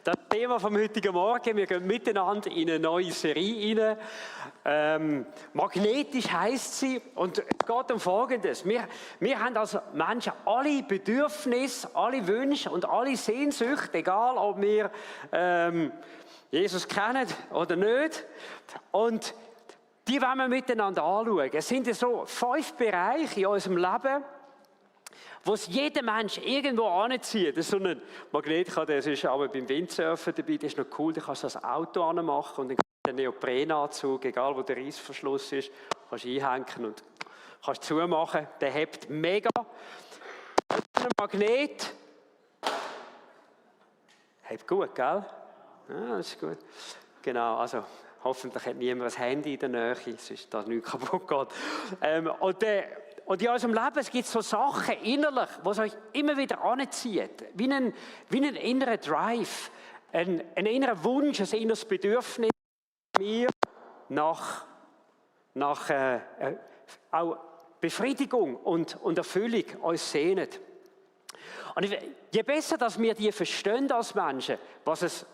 Das Thema vom heutigen Morgen. Wir gehen miteinander in eine neue Serie rein. Magnetisch heisst sie. Und es geht um Folgendes. Wir haben als Menschen alle Bedürfnisse, alle Wünsche und alle Sehnsüchte, egal ob wir Jesus kennen oder nicht. Und die wollen wir miteinander anschauen. Es sind so 5 Bereiche in unserem Leben, wo es jeder Mensch irgendwo anzieht. Das ist so ein Magnet, das ist aber beim Windsurfen dabei, das ist noch cool, da kannst du das Auto anmachen und dann kannst du den Neoprenanzug, egal wo der Reissverschluss ist, kannst du einhängen und kannst zumachen. Der hebt mega. Ein Magnet hebt gut, gell? Ja, das ist gut. Genau, also hoffentlich hat niemand ein Handy in der Nähe, sonst da nichts kaputt geht. Und in unserem Leben es gibt so Sachen innerlich, die es euch immer wieder anzieht. Wie ein innerer Drive, ein innerer Wunsch, ein inneres Bedürfnis mir nach auch Befriedigung und Erfüllung uns sehnen. Und je besser, dass wir die verstehen als Menschen, was es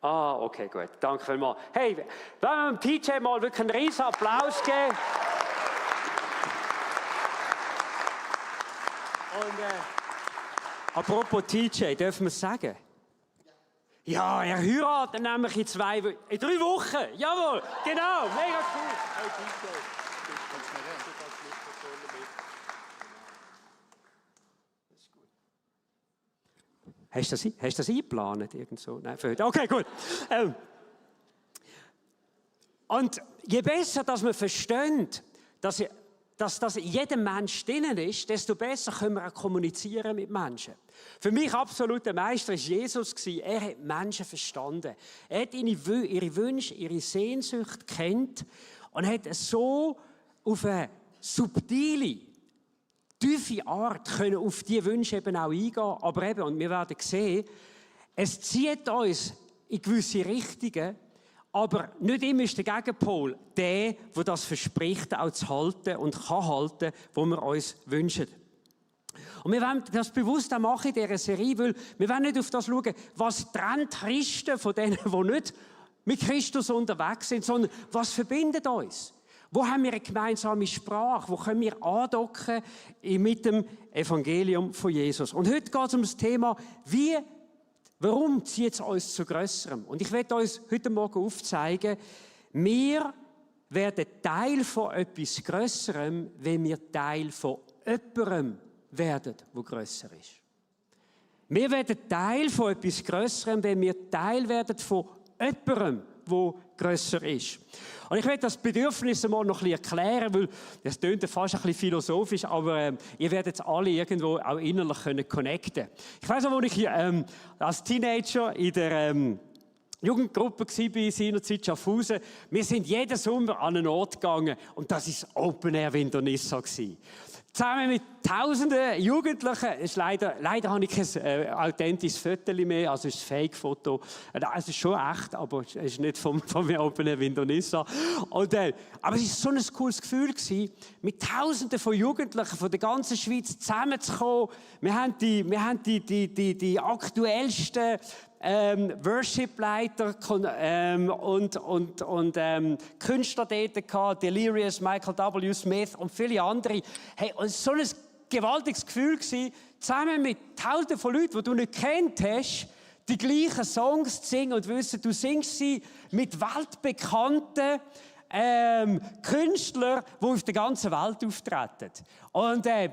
okay, gut. Danke vielmals. Hey, wollen wir dem TJ mal wirklich einen riesen Applaus geben? Und apropos TJ, dürfen wir es sagen? Ja, er heiratet nämlich in 3 Wochen. Jawohl, genau, mega cool. Hey, TJ. Hast du das eingeplant? Irgend so? Nein, für heute. Okay, gut. Und je besser, dass wir verstehen, dass das in jedem Mensch drin ist, desto besser können wir auch kommunizieren mit Menschen. Für mich absoluter Meister war Jesus. Er hat Menschen verstanden. Er hat ihre Wünsche, ihre Sehnsucht kennt und hat so auf eine subtile, tiefe Art können auf diese Wünsche eben auch eingehen. Aber eben, und wir werden sehen, es zieht uns in gewisse Richtungen, aber nicht immer ist der Gegenpol der das verspricht, auch zu halten und kann halten, was wir uns wünschen. Und wir wollen das bewusst auch machen in dieser Serie, weil wir wollen nicht auf das schauen, was trennt Christen von denen, die nicht mit Christus unterwegs sind, sondern was verbindet uns? Wo haben wir eine gemeinsame Sprache? Wo können wir andocken mit dem Evangelium von Jesus? Und heute geht es um das Thema, warum zieht es uns zu Grösserem? Und ich werde uns heute Morgen aufzeigen, wir werden Teil von etwas Grösserem, wenn wir Teil von jemandem werden, der grösser ist. Wir werden Teil von etwas Grösserem, wenn wir Teil werden von jemandem, der grösser ist. Und ich werde das Bedürfnis mal noch ein bisschen erklären, weil das klingt fast ein bisschen philosophisch, aber ihr werdet es alle irgendwo auch innerlich connecten können. Ich weiss noch, als ich als Teenager in der Jugendgruppe war, seinerzeit Schaffhausen, wir sind jeden Sommer an einen Ort gegangen und das war das Open Air Windonissa. Zusammen mit tausenden Jugendlichen. Leider habe ich kein authentisches Foto mehr, also es ist ein Fake-Foto. Es ist schon echt, aber es ist nicht vom Open Air Windonissa. Aber es war so ein cooles Gefühl gewesen, mit tausenden von Jugendlichen von der ganzen Schweiz zusammenzukommen. Wir haben die aktuellsten Worship-Leiter und Künstler dort gehabt, Delirious, Michael W. Smith und viele andere. Hey, und so ein gewaltiges Gefühl gewesen, zusammen mit Tausenden von Leuten, die du nicht kennt hast, die gleichen Songs zu singen und wissen, du singst sie mit weltbekannten Künstlern, die auf der ganzen Welt auftreten. Und ich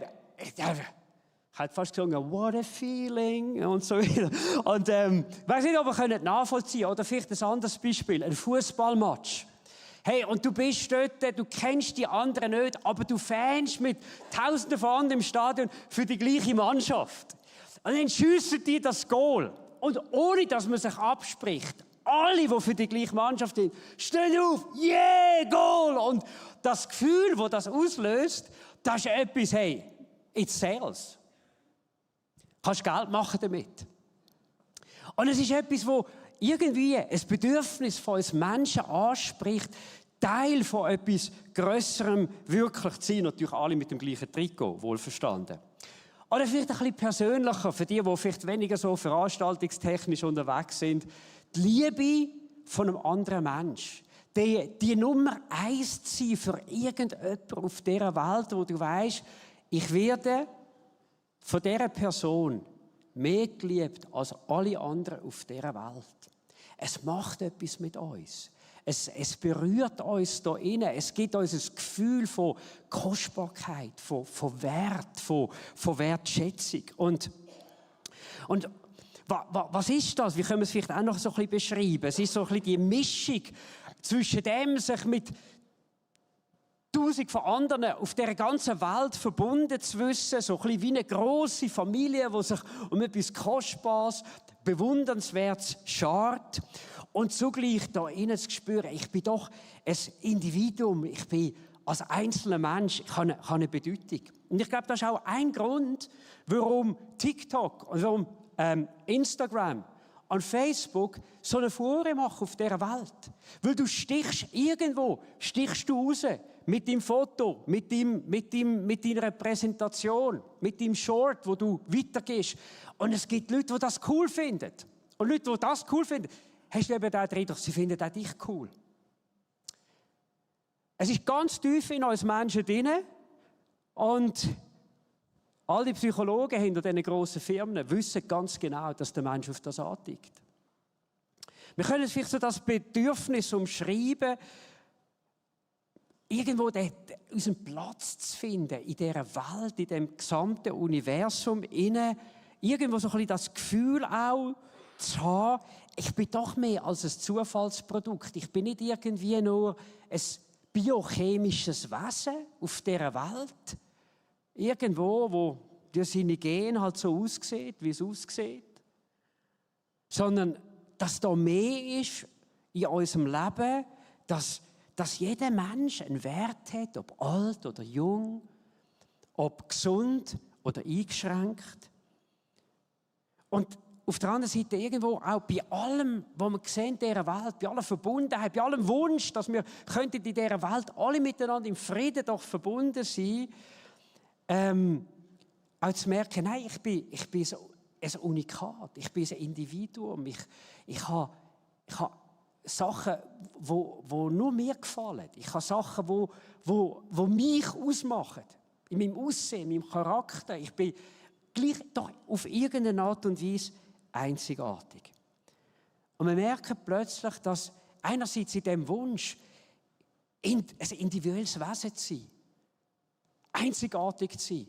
habe fast gesungen, what a feeling und so weiter. Und ich weiss nicht, ob ihr nachvollziehen könnt. Oder vielleicht ein anderes Beispiel, ein Fußballmatch. Hey, und du bist dort, du kennst die anderen nicht, aber du fanst mit Tausenden von anderen im Stadion für die gleiche Mannschaft. Und dann schiessen die das Goal. Und ohne, dass man sich abspricht, alle, die für die gleiche Mannschaft sind, stehen auf, yeah, Goal! Und das Gefühl, das das auslöst, das ist etwas, hey, it sells. Du kannst Geld machen damit. Und es ist etwas, wo irgendwie ein Bedürfnis von uns Menschen anspricht, Teil von etwas Grösserem wirklich zu sein. Natürlich alle mit dem gleichen Trikot, wohlverstanden. Oder vielleicht ein bisschen persönlicher, für die vielleicht weniger so veranstaltungstechnisch unterwegs sind. Die Liebe von einem anderen Menschen. Die Nummer 1 zu sein für irgendjemanden auf dieser Welt, wo du weißt, ich werde von dieser Person mehr geliebt als alle anderen auf dieser Welt. Es macht etwas mit uns. Es berührt uns da innen. Es gibt uns ein Gefühl von Kostbarkeit, von Wert, von Wertschätzung. Und was ist das? Wie können wir es vielleicht auch noch so ein bisschen beschreiben? Es ist so ein bisschen die Mischung zwischen dem, sich mit Tausend von anderen auf der ganzen Welt verbunden zu wissen, so ein bisschen wie eine grosse Familie, die sich um etwas Kostbares, Bewundernswertes schart und zugleich da innen zu spüren, ich bin doch ein Individuum, ich bin als einzelner Mensch, ich habe eine Bedeutung. Und ich glaube, das ist auch ein Grund, warum TikTok und warum Instagram und Facebook so eine Furore machen auf dieser Welt. Weil du stichst du raus mit deinem Foto, mit deiner Präsentation, mit deinem Short, wo du weitergehst. Und es gibt Leute, die das cool finden. Und Leute, die das cool finden, hast du eben auch den Eindruck, sie finden auch dich cool. Es ist ganz tief in uns Menschen drin. Und all die Psychologen hinter diesen grossen Firmen wissen ganz genau, dass der Mensch auf das antickt. Wir können vielleicht so das Bedürfnis umschreiben, irgendwo unseren Platz zu finden in dieser Welt, in dem gesamten Universum, irgendwo so ein bisschen das Gefühl auch zu haben, ich bin doch mehr als ein Zufallsprodukt. Ich bin nicht irgendwie nur ein biochemisches Wesen auf dieser Welt, irgendwo, wo durch seine Gene halt so aussieht, wie es aussieht, sondern dass da mehr ist in unserem Leben, dass jeder Mensch einen Wert hat, ob alt oder jung, ob gesund oder eingeschränkt. Und auf der anderen Seite irgendwo auch bei allem, was wir sehen in dieser Welt, bei aller Verbundenheit, bei allem Wunsch, dass wir könnten in dieser Welt alle miteinander im Frieden doch verbunden sein, auch zu merken, nein, ich bin ein Unikat, ich bin ein Individuum, ich habe Sachen, die nur mir gefallen. Ich habe Sachen, die mich ausmachen. In meinem Aussehen, in meinem Charakter. Ich bin gleich doch auf irgendeine Art und Weise einzigartig. Und wir merken plötzlich, dass einerseits in diesem Wunsch, ein individuelles Wesen zu sein, einzigartig zu sein,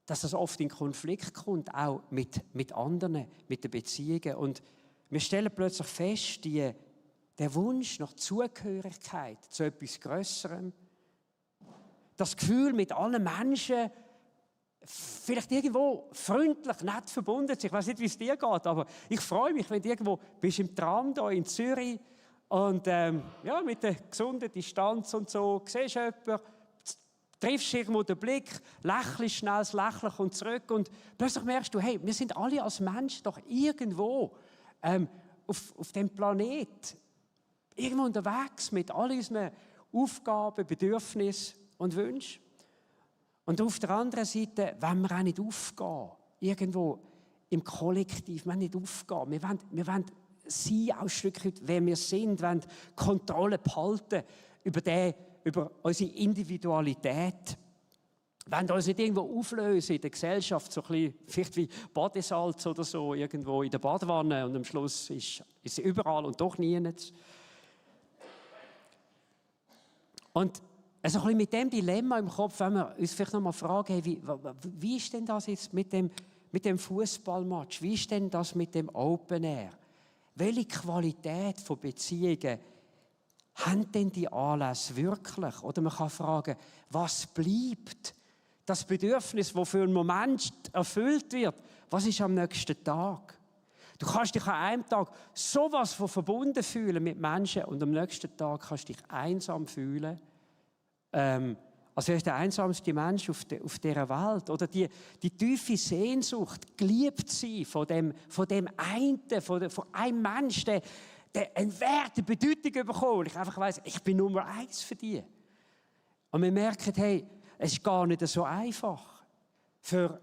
dass das oft in Konflikt kommt, auch mit anderen, mit den Beziehungen. Und wir stellen plötzlich fest, der Wunsch nach Zugehörigkeit zu etwas Grösserem, das Gefühl, mit allen Menschen vielleicht irgendwo freundlich, nett verbunden zu sein. Ich weiß nicht, wie es dir geht, aber ich freue mich, wenn du irgendwo bist im Tram hier in Zürich und mit der gesunden Distanz und so, siehst jemanden, triffst irgendwo den Blick, lächelst schnell, das Lächeln kommt zurück und plötzlich merkst du, hey, wir sind alle als Menschen doch irgendwo auf dem Planeten irgendwo unterwegs mit all unseren Aufgaben, Bedürfnissen und Wünschen. Und auf der anderen Seite wollen wir auch nicht aufgehen, irgendwo im Kollektiv, wir wollen nicht aufgehen. Wir wollen sein, auch ein Stück weit, wer wir sind, wir wollen Kontrolle behalten über unsere Individualität. Wir wollen uns nicht irgendwo auflösen in der Gesellschaft, so ein bisschen, vielleicht wie Badesalz oder so, irgendwo in der Badewanne und am Schluss ist sie überall und doch nirgends. Und also ein bisschen mit dem Dilemma im Kopf, wenn wir uns vielleicht noch mal fragen, hey, wie ist denn das jetzt mit dem Fußballmatch? Wie ist denn das mit dem Open Air? Welche Qualität von Beziehungen haben denn die Anlässe wirklich? Oder man kann fragen, was bleibt? Das Bedürfnis, das für einen Moment erfüllt wird, was ist am nächsten Tag? Du kannst dich an einem Tag sowas von verbunden fühlen mit Menschen und am nächsten Tag kannst du dich einsam fühlen. Als wärst du der einsamste Mensch auf dieser Welt. Oder die tiefe Sehnsucht, geliebt zu sein von dem einen, von einem Menschen, der einen Wert, eine Bedeutung bekommt. Und ich einfach weiss, ich bin Nummer 1 für dich. Und wir merken, hey, es ist gar nicht so einfach für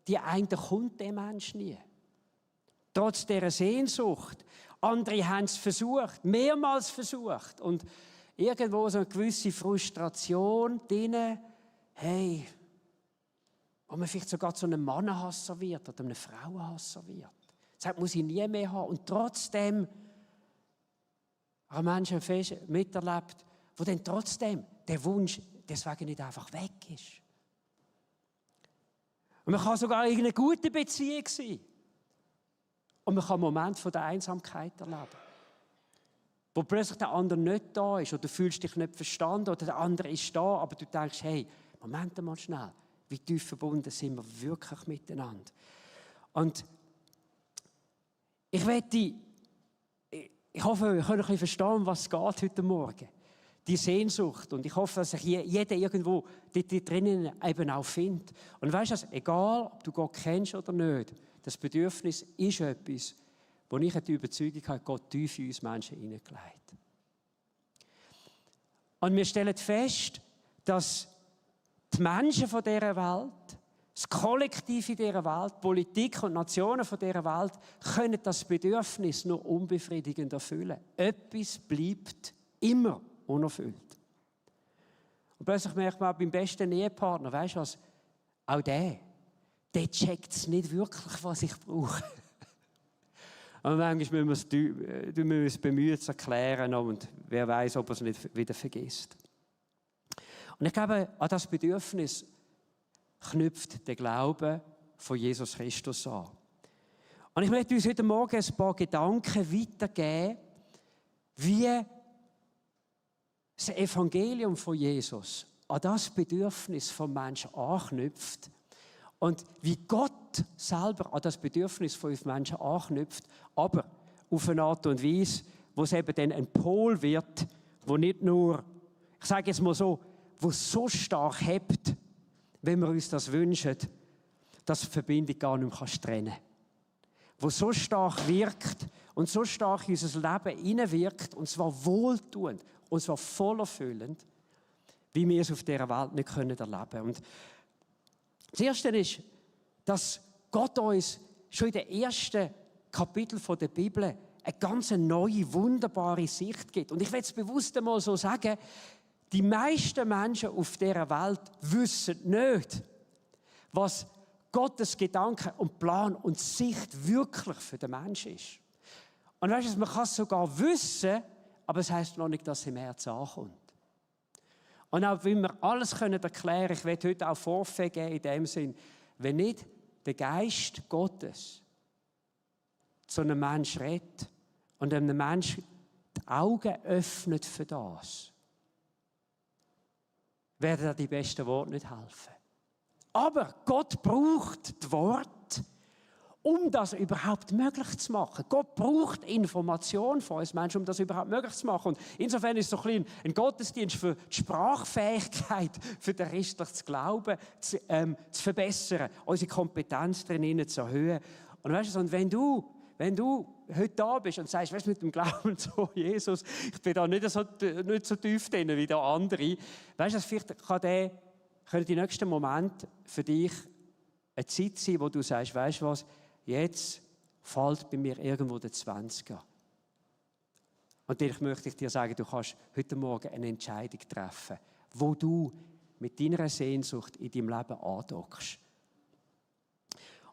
die eine kommt der Mensch nie. Trotz dieser Sehnsucht. Andere haben es versucht, mehrmals versucht. Und irgendwo so eine gewisse Frustration drin, hey, wo man vielleicht sogar zu einem Mannenhasser wird oder einem Frauenhasser wird. Das muss ich nie mehr haben. Und trotzdem haben Menschen miterlebt, wo dann trotzdem der Wunsch deswegen nicht einfach weg ist. Und man kann sogar in einer guten Beziehung sein. Und man kann einen Moment von der Einsamkeit erleben. Wo plötzlich der andere nicht da ist oder du fühlst dich nicht verstanden oder der andere ist da, aber du denkst, hey, Moment mal schnell, wie tief verbunden sind wir wirklich miteinander. Und ich hoffe, ihr könnt ein bisschen verstehen, was es geht heute Morgen. Die Sehnsucht. Und ich hoffe, dass sich jeder irgendwo dort drinnen eben auch findet. Und weißt du, egal, ob du Gott kennst oder nicht, das Bedürfnis ist etwas, wo ich die Überzeugung habe, Gott tief in uns Menschen hineingelegt. Und wir stellen fest, dass die Menschen von dieser Welt, das Kollektiv in dieser Welt, Politik und Nationen von dieser Welt, können das Bedürfnis nur unbefriedigend erfüllen. Etwas bleibt immer unerfüllt. Und plötzlich merkt man auch beim besten Ehepartner, weißt du was, auch der checkt es nicht wirklich, was ich brauche. Und manchmal müssen wir uns bemühen, zu erklären, und wer weiß, ob er es nicht wieder vergisst. Und ich glaube, an das Bedürfnis knüpft der Glaube von Jesus Christus an. Und ich möchte uns heute Morgen ein paar Gedanken weitergeben, wie das Evangelium von Jesus an das Bedürfnis vom Menschen anknüpft und wie Gott selber an das Bedürfnis von uns Menschen anknüpft, aber auf eine Art und Weise, wo es eben dann ein Pol wird, wo nicht nur, ich sage jetzt mal so, wo stark hebt, wenn wir uns das wünschen, dass die Verbindung gar nicht mehr trennen kann. Wo so stark wirkt und so stark in unser Leben hineinwirkt, und zwar wohltuend, und zwar vollerfüllend, wie wir es auf dieser Welt nicht erleben können. Und das Erste ist, dass Gott uns schon in den ersten Kapiteln der Bibel eine ganz neue, wunderbare Sicht gibt. Und ich will es bewusst einmal so sagen, die meisten Menschen auf dieser Welt wissen nicht, was Gottes Gedanke und Plan und Sicht wirklich für den Menschen ist. Und weißt du, man kann es sogar wissen, aber es heisst noch nicht, dass es im Herzen ankommt. Und auch wenn wir alles erklären können, ich werde heute auch Vorfälle geben in dem Sinn, wenn nicht der Geist Gottes zu einem Menschen redet und einem Menschen die Augen öffnet für das, werden dir die besten Worte nicht helfen. Aber Gott braucht die Worte, um das überhaupt möglich zu machen. Gott braucht Information von uns Menschen, um das überhaupt möglich zu machen. Und insofern ist es so ein Gottesdienst für die Sprachfähigkeit, für den christlichen Glauben zu verbessern, unsere Kompetenz darin zu erhöhen. Und weißt du, und wenn du heute da bist und sagst, weißt du, mit dem Glauben so, Jesus, ich bin da nicht so tief drin wie der andere, weißt du, vielleicht können die nächsten Momente für dich eine Zeit sein, wo du sagst, weißt du was, jetzt fällt bei mir irgendwo der 20er. Und dann möchte ich dir sagen, du kannst heute Morgen eine Entscheidung treffen, wo du mit deiner Sehnsucht in deinem Leben andockst.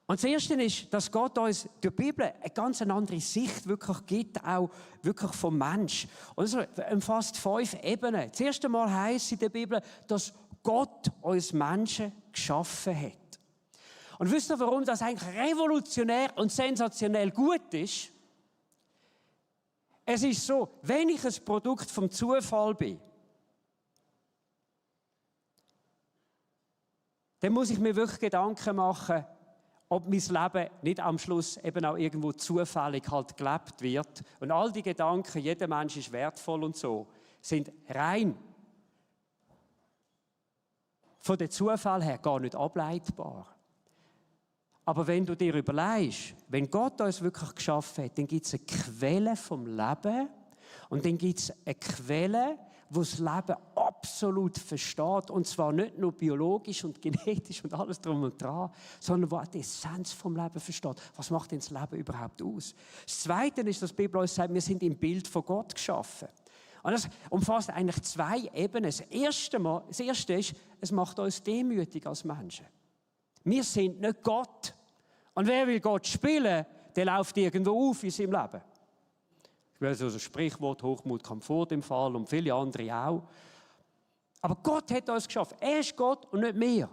Und das Erste ist, dass Gott uns durch die Bibel eine ganz andere Sicht wirklich gibt, auch wirklich vom Mensch. Und es umfasst 5 Ebenen. Das erste Mal heisst in der Bibel, dass Gott uns Menschen geschaffen hat. Und wisst ihr, warum das eigentlich revolutionär und sensationell gut ist? Es ist so, wenn ich ein Produkt vom Zufall bin, dann muss ich mir wirklich Gedanken machen, ob mein Leben nicht am Schluss eben auch irgendwo zufällig halt gelebt wird. Und all die Gedanken, jeder Mensch ist wertvoll und so, sind rein von dem Zufall her gar nicht ableitbar. Aber wenn du dir überlegst, wenn Gott uns wirklich geschaffen hat, dann gibt es eine Quelle vom Leben und dann gibt es eine Quelle, wo das Leben absolut versteht. Und zwar nicht nur biologisch und genetisch und alles drum und dran, sondern der die Essenz vom Leben versteht. Was macht denn das Leben überhaupt aus? Das Zweite ist, dass die Bibel uns sagt, wir sind im Bild von Gott geschaffen. Und das umfasst eigentlich 2 Ebenen. Das erste ist, es macht uns demütig als Menschen. Wir sind nicht Gott. Und wer will Gott spielen, der läuft irgendwo auf in seinem Leben. Ich weiß also das Sprichwort, Hochmut kommt vor dem Fall und viele andere auch. Aber Gott hat uns geschaffen. Er ist Gott und nicht wir.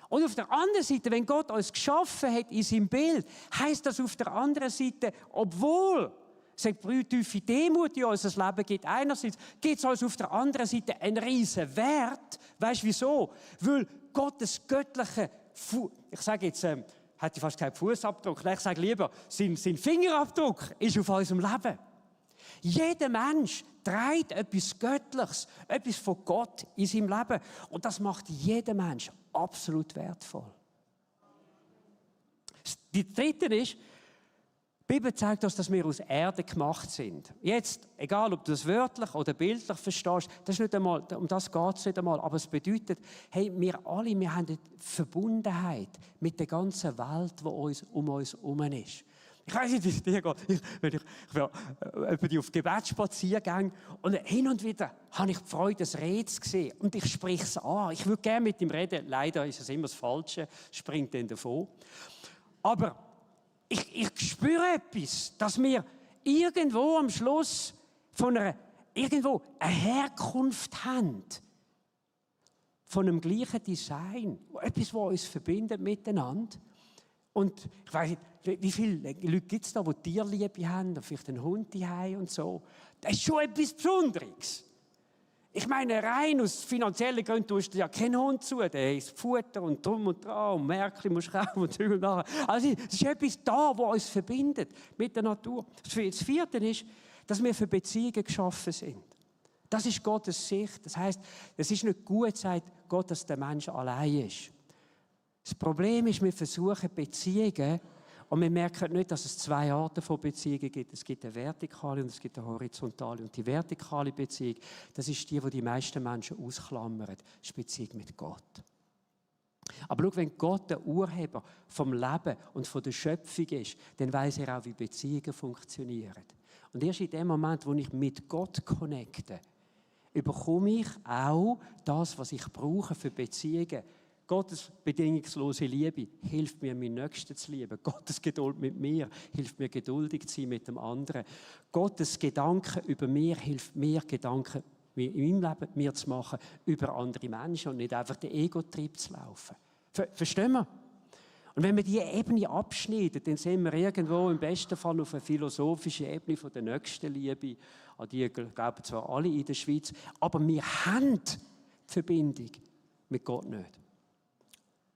Und auf der anderen Seite, wenn Gott uns geschaffen hat in seinem Bild, heisst das auf der anderen Seite, obwohl es eine tiefe Demut in unser Leben gibt, einerseits gibt es uns auf der anderen Seite einen riesen Wert. Weißt du wieso? Weil Gottes göttliche, ich sage jetzt, hätte ich fast gesagt Fußabdruck, ich sage lieber, sein Fingerabdruck ist auf unserem Leben. Jeder Mensch trägt etwas Göttliches, etwas von Gott in seinem Leben. Und das macht jeden Mensch absolut wertvoll. Die dritte ist, die Bibel zeigt uns, dass wir aus Erde gemacht sind. Jetzt, egal ob du das wörtlich oder bildlich verstehst, das ist nicht einmal, um das geht es nicht einmal. Aber es bedeutet, hey, wir alle, wir haben eine Verbundenheit mit der ganzen Welt, die um uns herum ist. Ich weiß nicht, wie es dir geht. Ich bin auf Gebetsspaziergängen und hin und wieder habe ich die Freude, das Reden gesehen. Und ich spreche es an. Ich würde gerne mit ihm reden. Leider ist es immer das Falsche, springt dann davon. Aber ich spüre etwas, dass wir irgendwo am Schluss irgendwo eine Herkunft haben. Von einem gleichen Design. Etwas, das uns verbindet miteinander. Und ich weiss nicht, wie viele Leute gibt es da, die Tierliebe haben, vielleicht einen Hund daheim und so. Das ist schon etwas Besonderes. Ich meine, rein aus finanziellen Gründen tust du ja keinen Hund zu. Der ist Futter und drum und dran und Märkli musst kaufen und so und nachher. Also es ist etwas da, was uns verbindet mit der Natur. Das Vierte ist, dass wir für Beziehungen geschaffen sind. Das ist Gottes Sicht. Das heisst, es ist nicht gut, sagt Gott, dass der Mensch allein ist. Das Problem ist, wir versuchen Beziehungen und wir merken nicht, dass es 2 Arten von Beziehungen gibt. Es gibt eine vertikale und es gibt eine horizontale. Und die vertikale Beziehung, das ist die meisten Menschen ausklammern. Das ist die Beziehung mit Gott. Aber schau, wenn Gott der Urheber vom Leben und von der Schöpfung ist, dann weiss er auch, wie Beziehungen funktionieren. Und erst in dem Moment, wo ich mit Gott connecte, bekomme ich auch das, was ich brauche für Beziehungen. Gottes bedingungslose Liebe hilft mir, meinen Nächsten zu lieben. Gottes Geduld mit mir hilft mir, geduldig zu sein mit dem anderen. Gottes Gedanken über mir hilft mir, Gedanken in meinem Leben mir zu machen über andere Menschen und nicht einfach den Ego-Trip zu laufen. Verstehen wir? Und wenn wir diese Ebene abschneiden, dann sind wir irgendwo im besten Fall auf einer philosophischen Ebene von der Nächstenliebe. An die glauben zwar alle in der Schweiz, aber wir haben die Verbindung mit Gott nicht.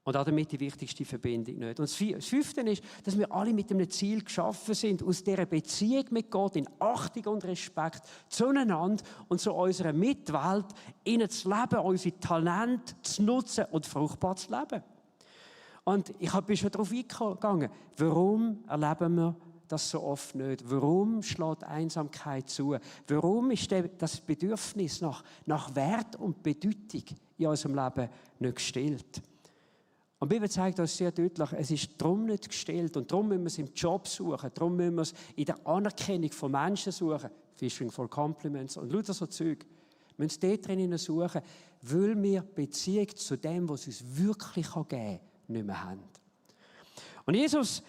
Und damit die wichtigste Verbindung nicht. Und das 5. ist, dass wir alle mit einem Ziel geschaffen sind, aus dieser Beziehung mit Gott in Achtung und Respekt zueinander und zu unserer Mitwelt, ihnen zu leben, unsere Talente zu nutzen und fruchtbar zu leben. Und ich bin schon darauf eingegangen, warum erleben wir das so oft nicht? Warum schlägt Einsamkeit zu? Warum ist das Bedürfnis nach Wert und Bedeutung in unserem Leben nicht gestillt? Und die Bibel zeigt uns sehr deutlich, es ist darum nicht gestellt und darum müssen wir es im Job suchen, darum müssen wir es in der Anerkennung von Menschen suchen, Fishing for Compliments und lauter so Zeug. Wir müssen es dort drinnen suchen, weil wir Beziehung zu dem, was es uns wirklich geben kann, nicht mehr haben. Und Jesus,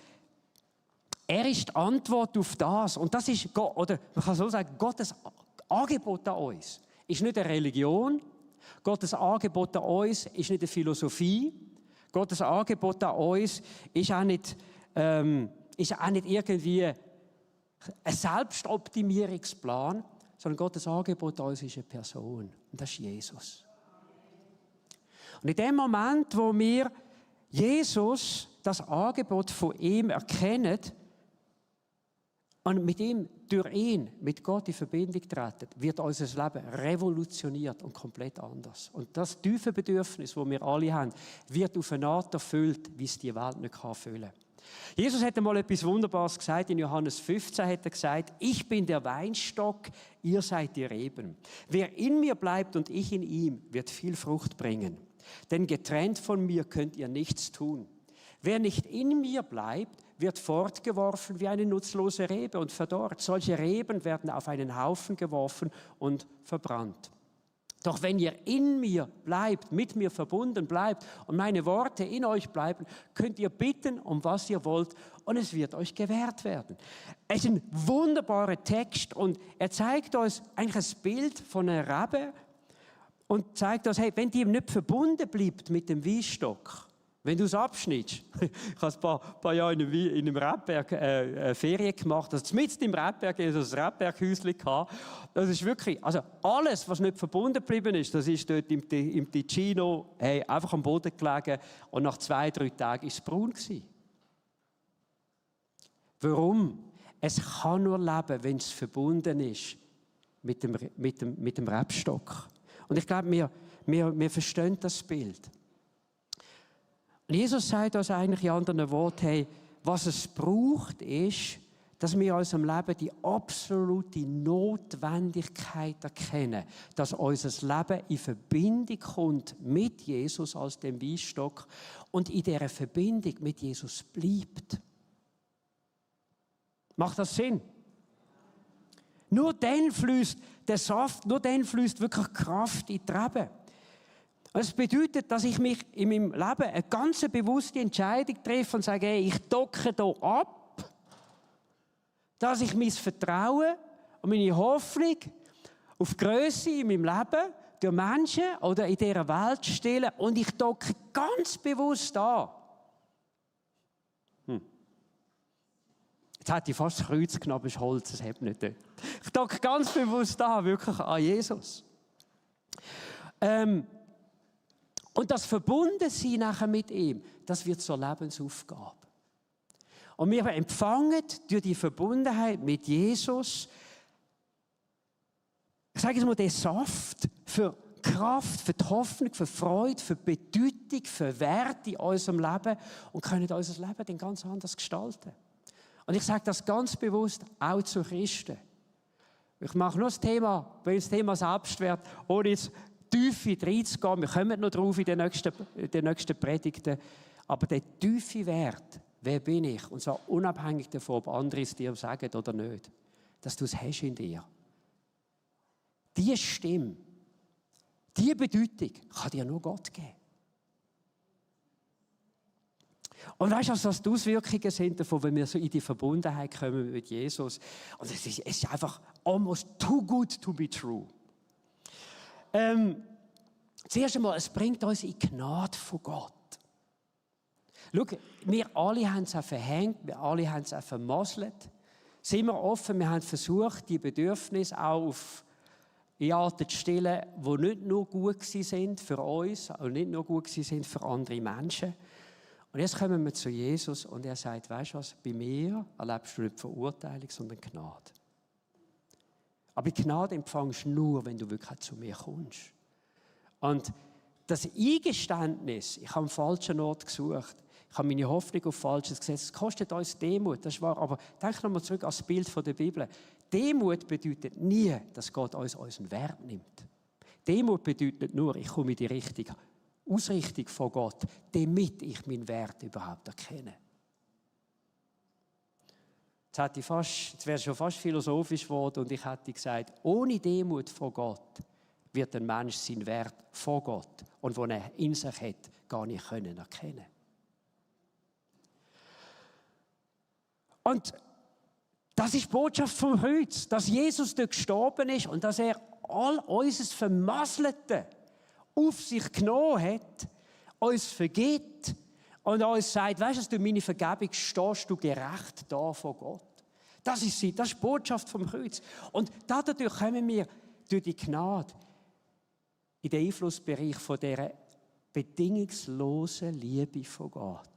er ist die Antwort auf das. Und das ist, oder man kann so sagen, Gottes Angebot an uns ist nicht eine Religion, Gottes Angebot an uns ist nicht eine Philosophie, Gottes Angebot an uns ist auch nicht irgendwie ein Selbstoptimierungsplan, sondern Gottes Angebot an uns ist eine Person. Und das ist Jesus. Und in dem Moment, wo wir Jesus, das Angebot von ihm erkennen und mit ihm, durch ihn, mit Gott in Verbindung treten, wird unser Leben revolutioniert und komplett anders. Und das tiefe Bedürfnis, das wir alle haben, wird auf eine Art erfüllt, wie es die Welt nicht erfüllen kann. Jesus hat einmal etwas Wunderbares gesagt. In Johannes 15 hat er gesagt, ich bin der Weinstock, ihr seid die Reben. Wer in mir bleibt und ich in ihm, wird viel Frucht bringen. Denn getrennt von mir könnt ihr nichts tun. Wer nicht in mir bleibt, wird fortgeworfen wie eine nutzlose Rebe und verdorrt. Solche Reben werden auf einen Haufen geworfen und verbrannt. Doch wenn ihr in mir bleibt, mit mir verbunden bleibt und meine Worte in euch bleiben, könnt ihr bitten, um was ihr wollt, und es wird euch gewährt werden. Es ist ein wunderbarer Text und er zeigt uns eigentlich ein Bild von einer Rebe und zeigt uns, hey, wenn die nicht verbunden bleibt mit dem Weinstock, wenn du es abschnittst, ich habe ein paar Jahre in einem Rebberg Ferien gemacht, also mitten im Rebberg, also das Rebberghäuschen gehabt. Das ist wirklich, also alles, was nicht verbunden geblieben ist, das ist dort im Ticino, hey, einfach am Boden gelegen und nach 2-3 Tagen war es braun gewesen. Warum? Es kann nur leben, wenn es verbunden ist mit dem Rebstock. Und ich glaube, wir verstehen das Bild. Jesus sagt uns eigentlich in anderen Worten, hey, was es braucht, ist, dass wir in unserem Leben die absolute Notwendigkeit erkennen, dass unser Leben in Verbindung kommt mit Jesus als dem Weinstock und in dieser Verbindung mit Jesus bleibt. Macht das Sinn? Nur dann fließt der Saft, nur dann fließt wirklich Kraft in die Reben. Das bedeutet, dass ich mich in meinem Leben eine ganz bewusste Entscheidung treffe und sage, hey, ich docke hier ab, dass ich mein Vertrauen und meine Hoffnung auf Grösse in meinem Leben durch Menschen oder in dieser Welt stelle und ich docke ganz bewusst an. Jetzt hätte ich fast das Kreuz genommen, das Holz, das hat nicht dort. Ich docke ganz bewusst an, wirklich an Jesus. Und das Verbundensein nachher mit ihm, das wird zur Lebensaufgabe. Und wir empfangen durch die Verbundenheit mit Jesus, ich sage es mal, den Saft für Kraft, für die Hoffnung, für Freude, für Bedeutung, für Wert in unserem Leben und können unser Leben dann ganz anders gestalten. Und ich sage das ganz bewusst auch zu Christen. Ich mache nur das Thema, weil das Thema Selbstwert, ohne jetzt Tiefe reinzugehen. Wir kommen noch drauf in den nächsten Predigten. Aber der tiefe Wert, wer bin ich? Und zwar unabhängig davon, ob andere es dir sagen oder nicht, dass du es hast in dir. Diese Stimme, diese Bedeutung kann dir nur Gott geben. Und weißt du, was die Auswirkungen sind davon, wenn wir so in die Verbundenheit kommen mit Jesus? Und es ist einfach almost too good to be true. Zuerst einmal, es bringt uns in Gnade von Gott. Schau, wir alle haben es auch verhängt, wir alle haben es auch vermasselt. Sind wir offen, wir haben versucht, die Bedürfnisse auch auf Arten zu stillen, die nicht nur gut sind für uns und nicht nur gut sind für andere Menschen. Und jetzt kommen wir zu Jesus und er sagt, weißt du was, bei mir erlebst du nicht Verurteilung, sondern Gnade. Aber Gnade empfängst du nur, wenn du wirklich zu mir kommst. Und das Eingeständnis, ich habe am falschen Ort gesucht, ich habe meine Hoffnung auf Falsches gesetzt, es kostet uns Demut, das ist wahr, aber denk nochmal zurück ans Bild der Bibel. Demut bedeutet nie, dass Gott uns unseren Wert nimmt. Demut bedeutet nur, ich komme in die richtige Ausrichtung von Gott, damit ich meinen Wert überhaupt erkenne. Jetzt wäre es schon fast philosophisch geworden und ich hätte gesagt, ohne Demut von Gott wird ein Mensch seinen Wert von Gott und den er in sich hat, gar nicht erkennen können. Und das ist die Botschaft vom Kreuz, dass Jesus dort gestorben ist und dass er all unser Vermasselte auf sich genommen hat, uns vergibt und uns sagt, weißt du, durch meine Vergebung stehst du gerecht da vor Gott. Das ist die Botschaft vom Kreuz. Und dadurch kommen wir durch die Gnade in den Einflussbereich von dieser bedingungslosen Liebe von Gott.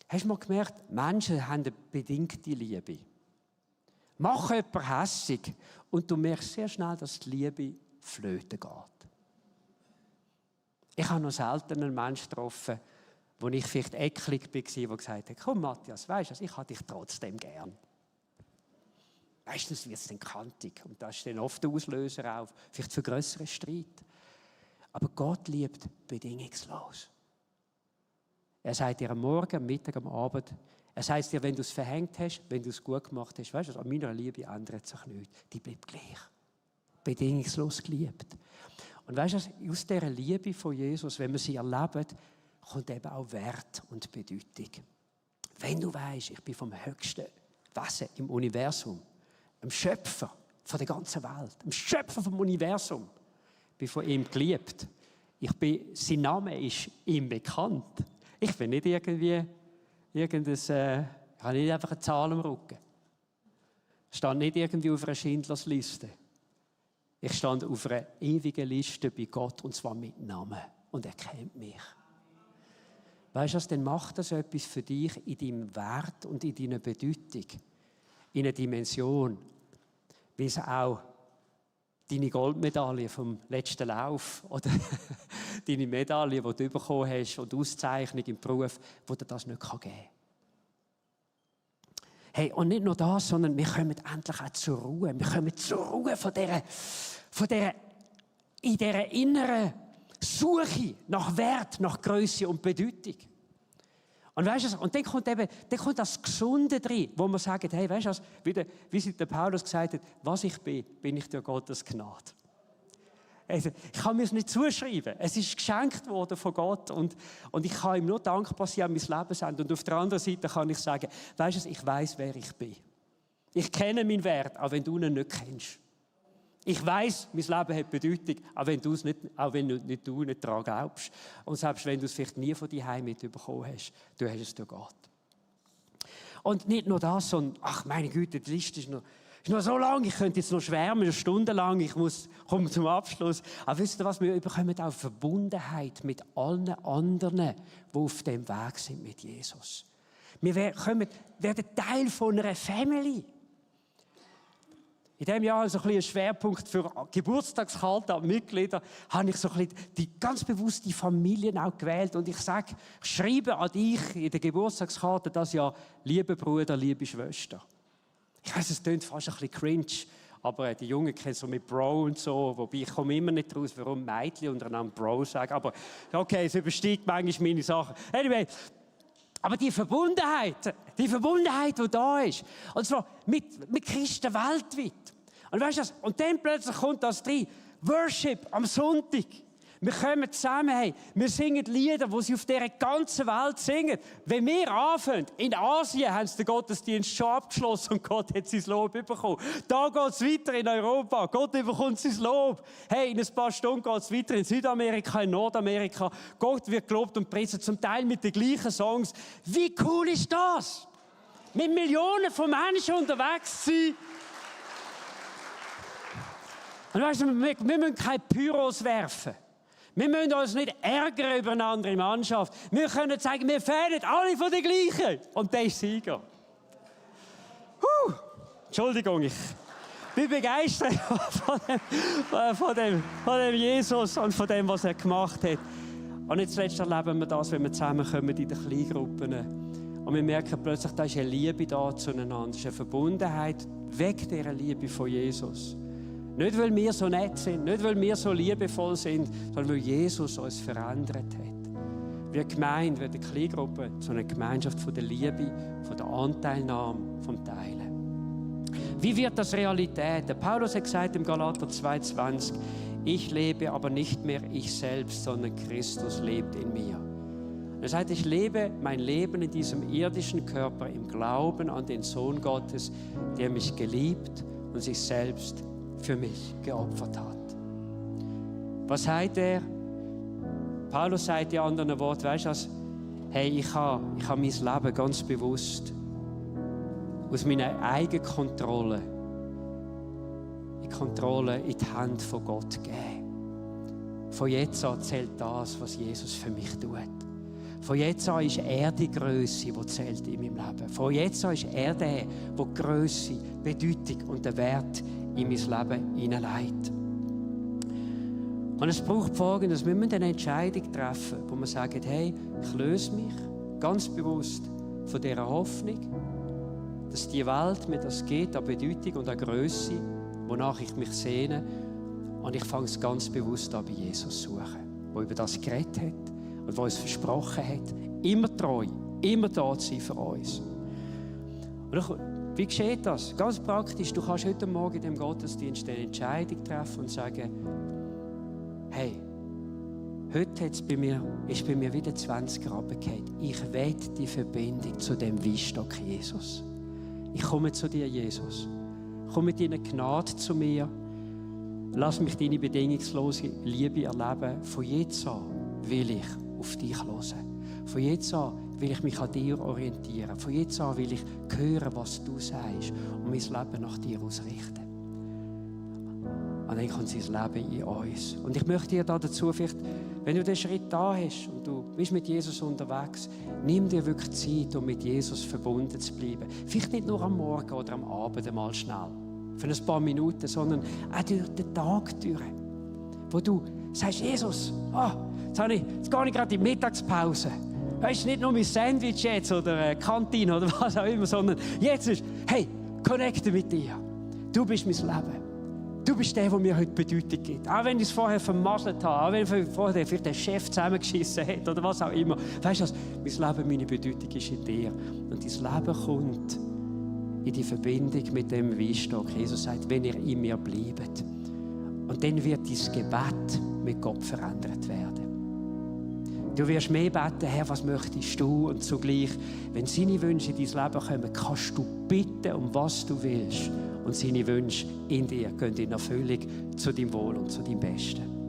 Hast du mal gemerkt, Menschen haben eine bedingte Liebe. Mach jemanden hässig und du merkst sehr schnell, dass die Liebe flöten geht. Ich habe noch selten einen Menschen getroffen, wo ich vielleicht eklig war, der gesagt hat, komm Matthias, weisst du, ich habe dich trotzdem gern. Meistens wird es dann kantig und das ist dann oft der Auslöser auch, vielleicht für grösseren Streit. Aber Gott liebt bedingungslos. Er sagt dir am Morgen, am Mittag, am Abend, er sagt dir, wenn du es verhängt hast, wenn du es gut gemacht hast, weißt du, an meiner Liebe ändert sich nichts. Die bleibt gleich. Bedingungslos geliebt. Und weißt du, aus dieser Liebe von Jesus, wenn wir sie erleben, kommt eben auch Wert und Bedeutung. Wenn du weißt, ich bin vom höchsten Wesen im Universum, dem Schöpfer von der ganzen Welt, dem Schöpfer vom Universum, ich bin von ihm geliebt. Sein Name ist ihm bekannt. Ich bin nicht irgendwie ich habe nicht einfach eine Zahl am Rücken. Ich stand nicht irgendwie auf einer Schindlersliste. Ich stand auf einer ewigen Liste bei Gott, und zwar mit Namen. Und er kennt mich. Weißt du was, dann macht das etwas für dich in deinem Wert und in deiner Bedeutung. In einer Dimension, wie es auch deine Goldmedaille vom letzten Lauf oder deine Medaille, die du bekommen hast, und Auszeichnung im Beruf, wo dir das nicht geben kann. Hey, und nicht nur das, sondern wir kommen endlich auch zur Ruhe. Wir kommen zur Ruhe von dieser inneren Suche nach Wert, nach Größe und Bedeutung. Und weißt du, und dann kommt das Gesunde drin, wo man sagt, hey, weißt du, wie es der Paulus gesagt hat, was ich bin ich durch Gottes Gnade. Also, ich kann mir es nicht zuschreiben. Es ist geschenkt worden von Gott und ich kann ihm nur dankbar sein an mein Lebensende. Und auf der anderen Seite kann ich sagen, weißt du, ich weiß, wer ich bin. Ich kenne meinen Wert, auch wenn du ihn nicht kennst. Ich weiss, mein Leben hat Bedeutung, auch wenn du nicht daran glaubst. Und selbst wenn du es vielleicht nie von dir heim mitbekommen hast, du hast es durch Gott. Und nicht nur das, sondern, ach meine Güte, die Liste ist noch so lang, ich könnte jetzt noch schwärmen, eine Stunde lang, ich komme zum Abschluss. Aber wisst ihr was, wir bekommen auch Verbundenheit mit allen anderen, die auf dem Weg sind mit Jesus. Wir werden Teil von einer Family. In diesem Jahr also ein Schwerpunkt für Geburtstagskarte an Mitglieder, habe ich so ein die ganz bewusst die Familien auch gewählt. Und ich schreibe an dich in der Geburtstagskarte das Jahr, liebe Bruder, liebe Schwester. Ich weiss, es klingt fast ein bisschen cringe, aber die Jungen kennen so mit Bro und so, wobei ich komme immer nicht raus, warum Mädchen untereinander Bro sagen. Aber okay, es übersteigt manchmal meine Sachen. Anyway, aber die Verbundenheit, die da ist, und zwar mit Christen weltweit. Und weißt du was? Und dann plötzlich kommt das drin. Worship am Sonntag. Wir kommen zusammen, hey, wir singen Lieder, die sie auf dieser ganzen Welt singen. Wenn wir anfangen, in Asien haben sie den Gottesdienst schon abgeschlossen und Gott hat sein Lob bekommen. Da geht es weiter in Europa, Gott bekommt sein Lob. Hey, in ein paar Stunden geht es weiter in Südamerika, in Nordamerika. Gott wird gelobt und preisen, zum Teil mit den gleichen Songs. Wie cool ist das? Mit Millionen von Menschen unterwegs sein. Und weißt du, wir müssen keine Pyros werfen. Wir müssen uns nicht ärgern über eine andere Mannschaft. Wir können sagen, wir fäden alle von der gleichen. Und der ist Sieger. Entschuldigung, ich bin begeistert von dem Jesus und von dem, was er gemacht hat. Und nicht zuletzt erleben wir das, wenn wir zusammenkommen in den Kleingruppen. Und wir merken plötzlich, da ist eine Liebe da zueinander. Es ist eine Verbundenheit weg dieser Liebe von Jesus. Nicht, weil wir so nett sind, nicht, weil wir so liebevoll sind, sondern weil Jesus uns verändert hat. Wir Gemeinde, wir die Kleingruppe, zu einer Gemeinschaft von der Liebe, von der Anteilnahme, vom Teilen. Wie wird das Realität? Der Paulus hat gesagt im Galater 2,20, ich lebe aber nicht mehr ich selbst, sondern Christus lebt in mir. Er sagt, ich lebe mein Leben in diesem irdischen Körper im Glauben an den Sohn Gottes, der mich geliebt und sich selbst für mich geopfert hat. Was sagt er? Paulus sagt in anderen Worten, weißt du, hey, ich habe mein Leben ganz bewusst aus meiner eigenen Kontrolle in die Hand von Gott gegeben. Von jetzt an zählt das, was Jesus für mich tut. Von jetzt an ist er die Grösse, die zählt in meinem Leben. Von jetzt an ist er der die Grösse, Bedeutung und den Wert in mein Leben hineinlegt. Und es braucht Folgendes: Wir müssen eine Entscheidung treffen, wo wir sagen, hey, ich löse mich ganz bewusst von dieser Hoffnung, dass die Welt mir das gibt, an Bedeutung und an Grösse, wonach ich mich sehne. Und ich fange es ganz bewusst an, bei Jesus zu suchen, der über das geredet hat und der uns versprochen hat, immer treu, immer da zu sein für uns. Und wie geschieht das? Ganz praktisch, du kannst heute Morgen in dem Gottesdienst eine Entscheidung treffen und sagen, hey, heute ist bei mir wieder 20 Grad runtergefallen. Ich will die Verbindung zu dem Weinstock Jesus. Ich komme zu dir, Jesus. Komm mit deiner Gnade zu mir. Lass mich deine bedingungslose Liebe erleben. Von jetzt an will ich auf dich hören. Von jetzt an will ich mich an dir orientieren. Von jetzt an will ich hören, was du sagst und mein Leben nach dir ausrichten. Und dann kommt sein Leben in uns. Und ich möchte dir dazu vielleicht, wenn du den Schritt da hast und du bist mit Jesus unterwegs, nimm dir wirklich Zeit, um mit Jesus verbunden zu bleiben. Vielleicht nicht nur am Morgen oder am Abend einmal schnell, für ein paar Minuten, sondern auch durch den Tag durch, wo du sagst, Jesus, jetzt gehe ich gerade in die Mittagspause. Weißt du, nicht nur mein Sandwich jetzt oder eine Kantine oder was auch immer, sondern jetzt ist, hey, connecte mit dir. Du bist mein Leben. Du bist der, der mir heute Bedeutung gibt. Auch wenn ich es vorher vermasselt habe, auch wenn ich vorher vielleicht den Chef zusammengeschissen hat oder was auch immer. Weißt du, mein Leben, meine Bedeutung ist in dir. Und dein Leben kommt in die Verbindung mit dem Weinstock. Jesus sagt, wenn ihr in mir bleibt. Und dann wird dein Gebet mit Gott verändert werden. Du wirst mehr beten, Herr, was möchtest du? Und zugleich, wenn seine Wünsche in dein Leben kommen, kannst du bitten, um was du willst. Und seine Wünsche in dir gehen in Erfüllung zu deinem Wohl und zu deinem Besten.